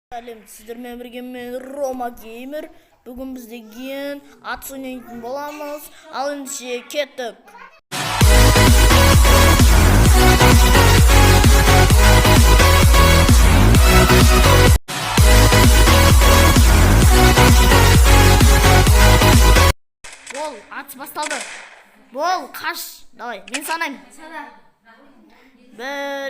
Сәлем, сіздермен бірге мен Рома Геймер. Бүгін біз деген ат ойнайтын боламыз. Ал ендеше кеттік. Бол, атыс басталды. Бол, қаш. Давай, мен санаймын. Сана. 1,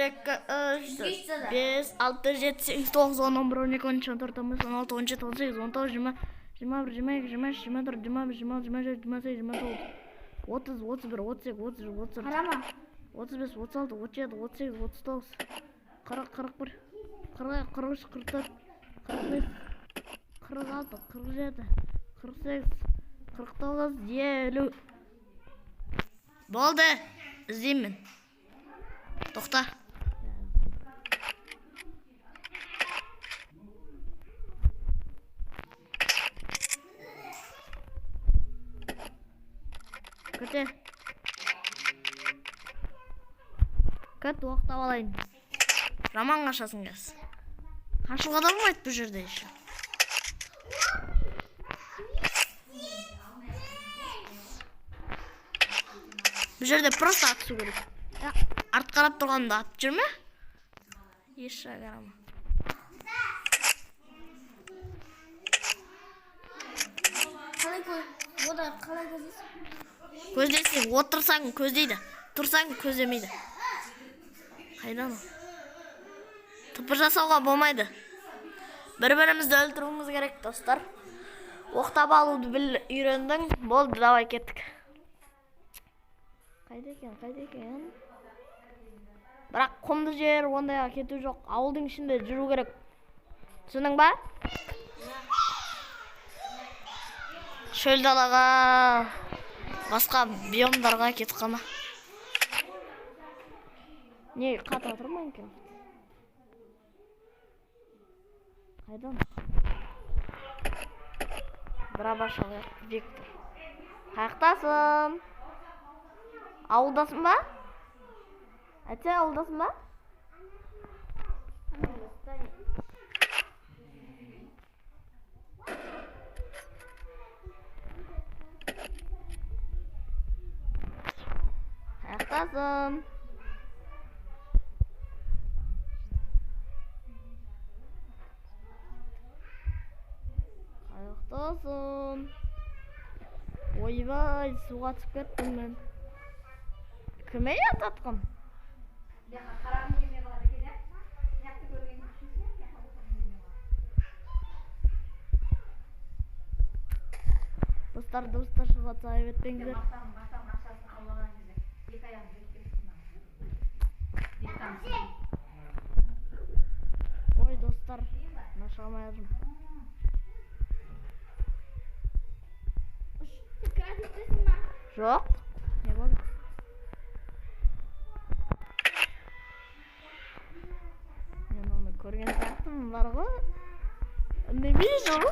2, 3, 4, 5, 6, 7, 8, 9, 10, 11, 12, 13, 14, 15, 16, 17, 18, 19, 20, 21, 22, 23, 24, 25, 26, 27, 28, 29, 30, 31, 32, 33, 34, Қарама. 35, 36, 37, 38, 39, 40, 41, 42, 43, 44, 45, 46, 47, 48, 49, 50. Болды, іздеймін. Тоқта. Күте. Күт, оқтап алайын. Жаман қашасың қазір. Қашуға да болмайды бұл жерде еще. Бұл жерде просто атысу керек. Я, арт қарап тұрғанда атып жүр ме? Еш қарама. Қалай кө... Ода қалай көздейсің? Көздесең, отырсаң көздейді. Тұрсаң көздемейді. Қайдан ол? Тыпыр жасауға болмайды. Бір-бірімізді өлтіруіміз керек, достар. Оқтап алуды біл үйрендің. Болды, давай кеттік. Қайда екен, қайда екен? Бірақ құмды жер, ондайға кету жоқ. Ауылдың ішінде жүру керек. Түсіндің ба? Шөл далаға, басқа биомдарға кетіп қалма. Не, қатып жатыр Майнкрафт? Қайдан? Дробаш алайық, Виктор. Қаяқтасың? Ауылдасың ба? Әте, ауылдасың ба? Қаяқтасың? Қаяқтасың? Ойбай, суға түсіп кеттім мен. Кім ей ататқан? Қарағым келмей қалады екен, иә? Мына көрген Достар, достар, шыға сайып етпеңдер. Мақтан, мақтан ақшасын алып алған кезде екі аяғым жетіп кетті. Ой, достар, мына шыға алмай жатырмын. Креативтесің ба? Жоқ. Не болды? Мен оны көрген сияқтымын бар ғой. Үндемей жүр.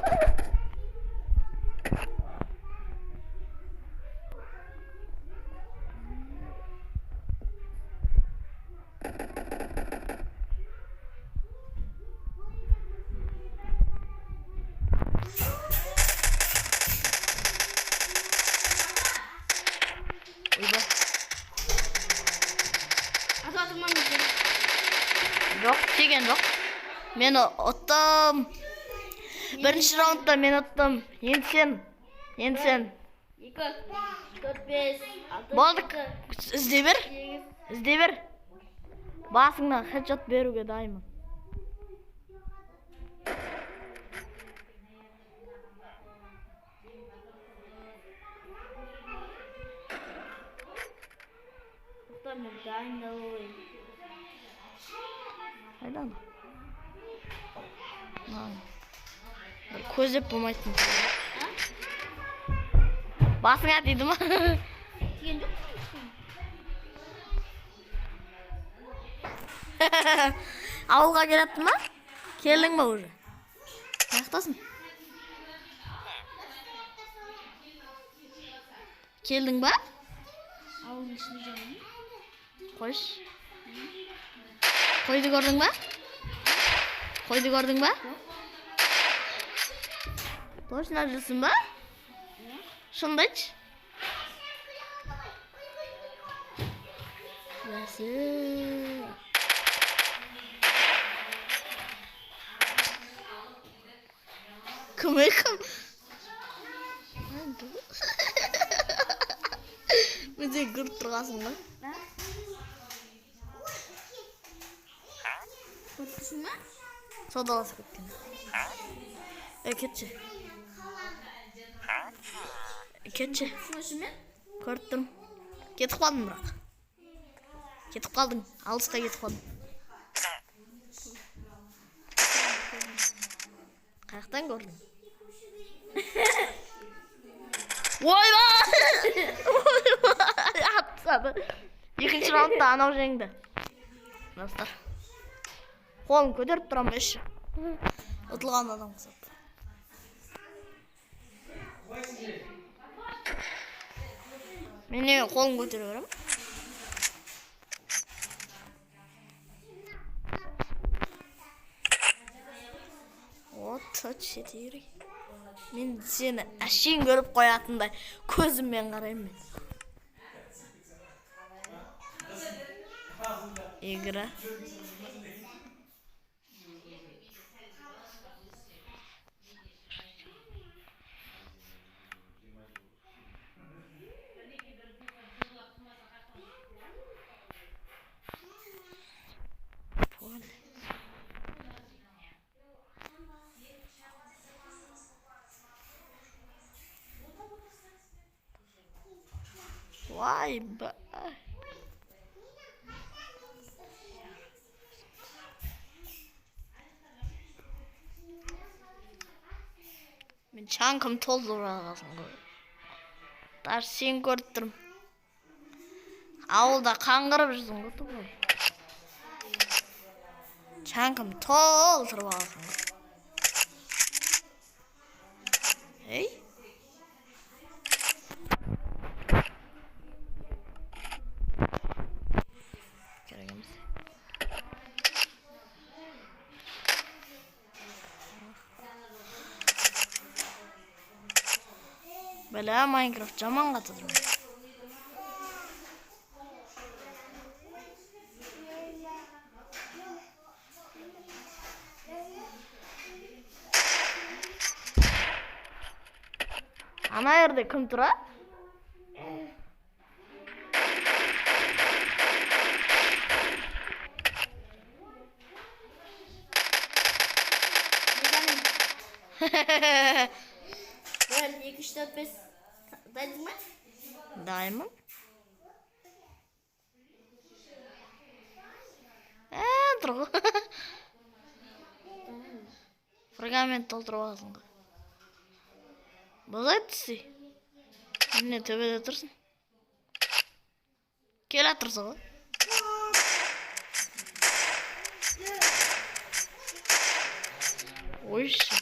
Ойбай. Атып жатырмын. Жоқ, тиген жоқ. Мен ұттым. Бірінші раундта мен ұттым. Енді сен. Енді сен. 2, 4, 5, 6, Болды. Іздей бер. 8. Іздей бер. Басыңнан хедшот беруге дайынмын. Тоқта, мен дайындалып алайын. Қайда ана? Мына. Бір көздеп болмайтын. Басыңа тиді ма? Тиген жоқ. Ауылға келатты ма? Келдің ба уже? Қаяқтасың? Келдің ба? Ауылдың ішінде жүрмін. Қойшы. Қойды көрдің ба? Қойды көрдің ба? Жоқ. Точно жүрсің ба? Шынды айтшы. Бәсе. Кім кім? Мен сені көріп тұрғансың ғой. Көріп тұрсың ба? Саудаласып кеткен. Кетші. Кетші. Шынымен? Көріп тұрмын. Кетіп қалдым бірақ. Кетіп қалдың. Алысқа кетіп қалдың. Қаяқтан көрдің? Ойбай! Ойбай! Атсады. Екінші раундта анау жеңді. Достар. Қолын көтеріп тұрамын еш. Ұтылған адам ұқсап. Мен неге қолын көтере беремін? Вот, четыре. Мен сені әшейін көріп қоятындай көзіммен қараймын мен. Игра. Поле. Ойбай. Мен чаңкым толтырып алғансың ғой. Даже сен көріп тұрмын. Ауылда қаңғырып жүрсің ғой тұғын. Чаңкым толтырып алғансың ғой. Ей? Керек емес. Бля, Майнкрафт жаман қатып тұр. Ана жерде кім тұрады? 1, 2, 3, 4, 5. Дайынсың ба? Дайынмын. Тұр ғой. Фрагмент толтырып алғансың ғой. Былай түсі. Міне төбеде тұрсың. Келе тұрсың ғой. Ойшы.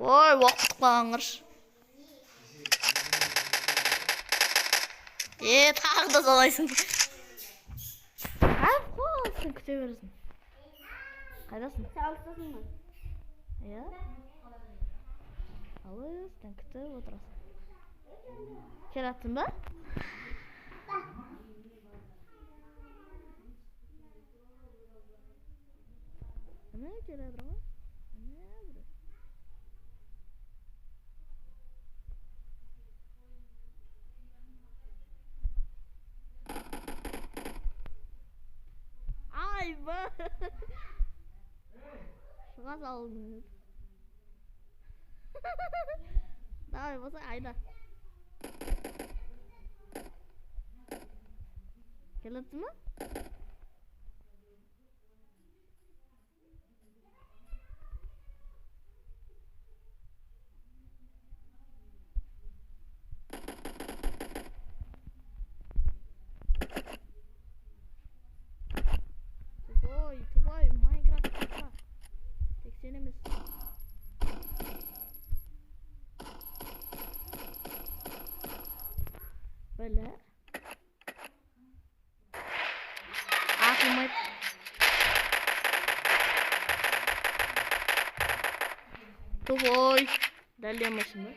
Ой, уақыт бітіп қалған қарашы. Тағы да солайсың. Қойсың, күте бересің. Қайдасың? Сен алыстасың ба? Иә. Алыстан күтіп отырасың. Келатсың ба? Міне келе жатыр ғой. Міне біреу. Айбай! Шыға салдың. Давай, болса айда. Келатсың ба? Тупой, тупой, Майнкрафт тупа. Тек сен емес. Бля. Атылмайды. Тупой. Дәлдей алмайсың ба?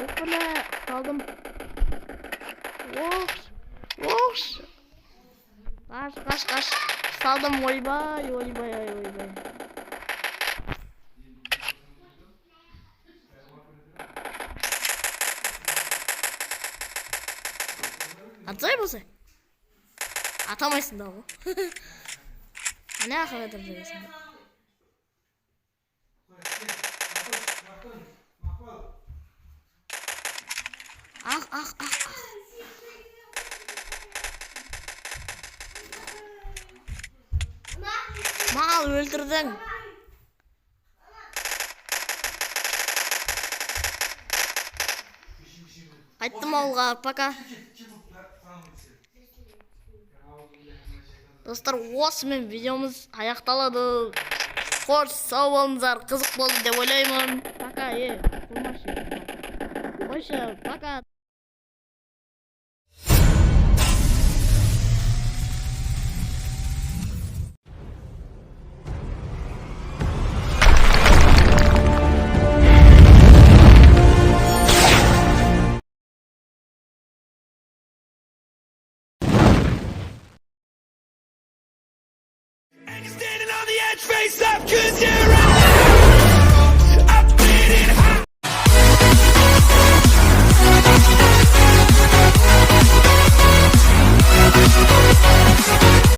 Ох, бля, салдым. Ох, ох. Қаш, қаш, қаш. Салдым, ойбай, ойбай, ой, ойбай. Атсай болса. Атамайсың да ғой. Ана жаққа тұрып жүресің. Ах, ах, ах, ах. Мал өлтірдің. Қайттым ауылға, пока. Достар, осымен видеомыз аяқталады. Қош, сау болыңыздар. Қызық болды деп ойлаймын. Пока, е, қоймашы. Қойшы, пока. And you're standing on the edge, face up, 'cause you